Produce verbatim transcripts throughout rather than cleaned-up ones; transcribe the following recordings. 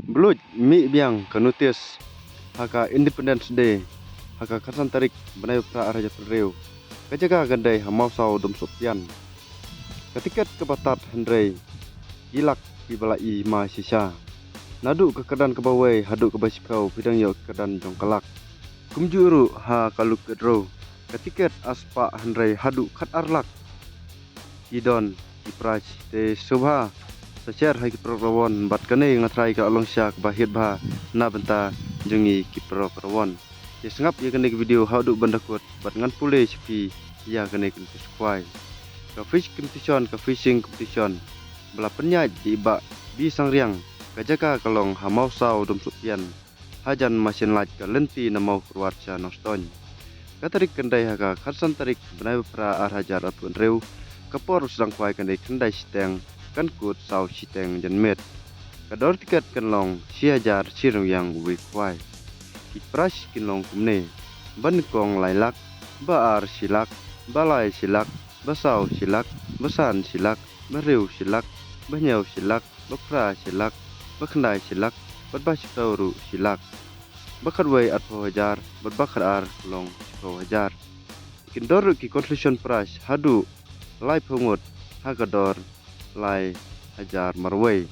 Bluit mih biang ka notis ha ka Independence Day ha ka khatsan tarik bnai Phra ar hajar phew. Ka jaka kan dei ha Mawsaw Dum Sohpian. Ka tiket kaba tad hynrei ki lak kiba la i ma shisha. Naduh ka kyrdan kaba wei haduh kaba shiphew phi dang ïoh ka kyrdan jong ka lak. Kumjuh ruh ha ka lucky draw, ka tiket a spah hynrei haduh khat ar lak ki don ki prize. Te sngewbha sa share ha ki paralok rawon bad kane nga trai ka la long sha kaba hit bha na bynta jong ngi ki paralok rawon. Te sngap ïa kane ka video haduh ban da kut bad ngan pule sha phi ïa kane ka notis khwai. Ka fish competition, ka fishing competition ba la pynïaid da i Bah B Sangriang, ka jaka ka long ha Mawsaw Dum Sohpian, hajan Mashin Lait, ka lynti na Mawkyrwat sha Nongstoiñ. Ka tarik kan dei ha ka khatsan tarik bnai Phra ar hajar arphew hynriew. Ka por u sdang khwai kan dei khyndai shiteng, kan kut saw shiteng janmiet. Ka dor tiket kan long shi hajar shi ryngwiang uwei khwai. Ki prize kin long kumne: ba nyngkong lai lak, ba ar shi lak, ba lai shi lak, ba saw shi lak, ba san shi lak, ba hynriew shi lak, ba hynñiew shi lak, ba phra shi lak, ba khyndai shi lak, bad ba shiphew ruh shi lak. Ba khatwei arphew hajar bad ba khatar long shiphew hajar. Kin dor ruh ki consolation prize haduh laiphew ngut ha ka dor lai hajar marwei.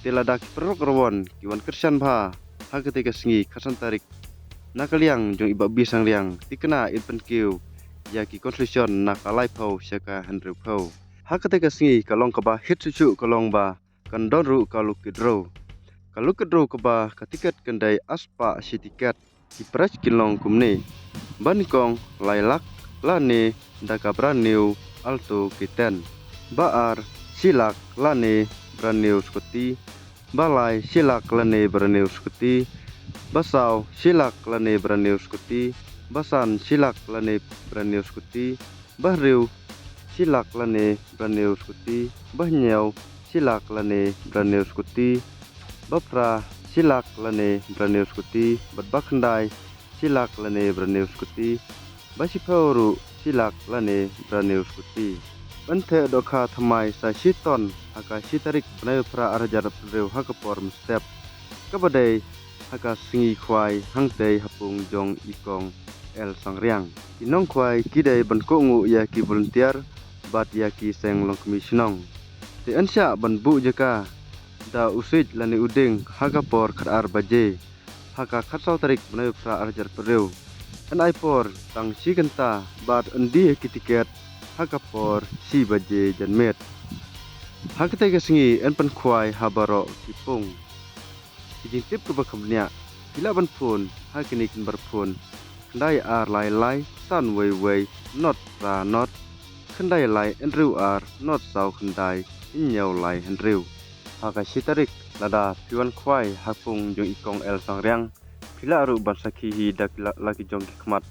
Te lada ki paralok rawon ki wan kyrshan bha ha katei ka sngi khatsan tarik na ka liang jong i Bah B Sangriang, te kane in pynkiew ïa ki consolation na ka laiphew sha ka hynriewphew. Ha katei ka sngi ka long kaba hit shuh shuh ka long ba kan don ruh ka lucky draw. Ka lucky draw kaba ka tiket kan dei a spah shi tiket. Ki prize kin long kumne: ba nyngkong lai lak lane da ka brand new Alto K ten, ba ar shi lak lane brand new scooty, ba lai shi lak lane brand new scooty, ba saw shi lak lane brand new scooty, ba san shi lak lane brand new scooty, ba hynriew shi lak lane brand new scooty, ba hynñiew shi lak lane brand new scooty, ba phra shi lak lane brand new scooty, bad ba khyndai shi lak lane brand new scooty, ba shiphew ruh shi lak lane brand new scooty. Ban theh dohkha thymmai sa shi ton ha ka shi tarik bnai Phra ar hajar arphew hynriew ha ka por mynstep, kaba dei ha ka sngi khwai hangtei ha pung jong i Kong L Sangriang. Ki nongkhwai ki dei ban kohnguh ïa ki volunteer bad ïa ki seng longkmie shnong. Te yn shah ban buh jaka da u siej lane u dieng ha ka por khatar baje ha ka khatsaw tarik bnai Phra ar hajar arphew hynriew. Yn ai por tang shi kynta bad yn die ïa ki tiket ha ka por shi baje janmiet. Ha katei ka sngi yn pynkhwai ha baroh ki pung. Ki jingtip kaba kham bniah, phi lah ban phone ha kine ki number phone: khyndai ar lai lai, san wei wei, not phra not, khyndai lai hynriew ar, not saw khyndai, hynñiew lai hynriew. Ha ka shi tarik, lada phi wan khwai ha pung jong i Kong L Sangriang, phi lah ruh ban sakhi hi da ki la, la ki jong ki khmat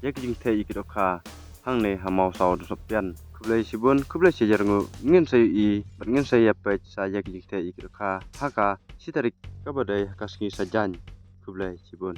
ïa ki jingtheh ïa ki dohkha hangne ha Mawsaw Dum Sohpian. Khublei shibun, khublei shihajar nguh, ngin sa ïohi bad ngin sa ïapeit sa ïa ki jingtheh ïa ki dohkha ha ka shi tarik kaba dei ha ka sngi Saitjaiñ. Khublei shibun.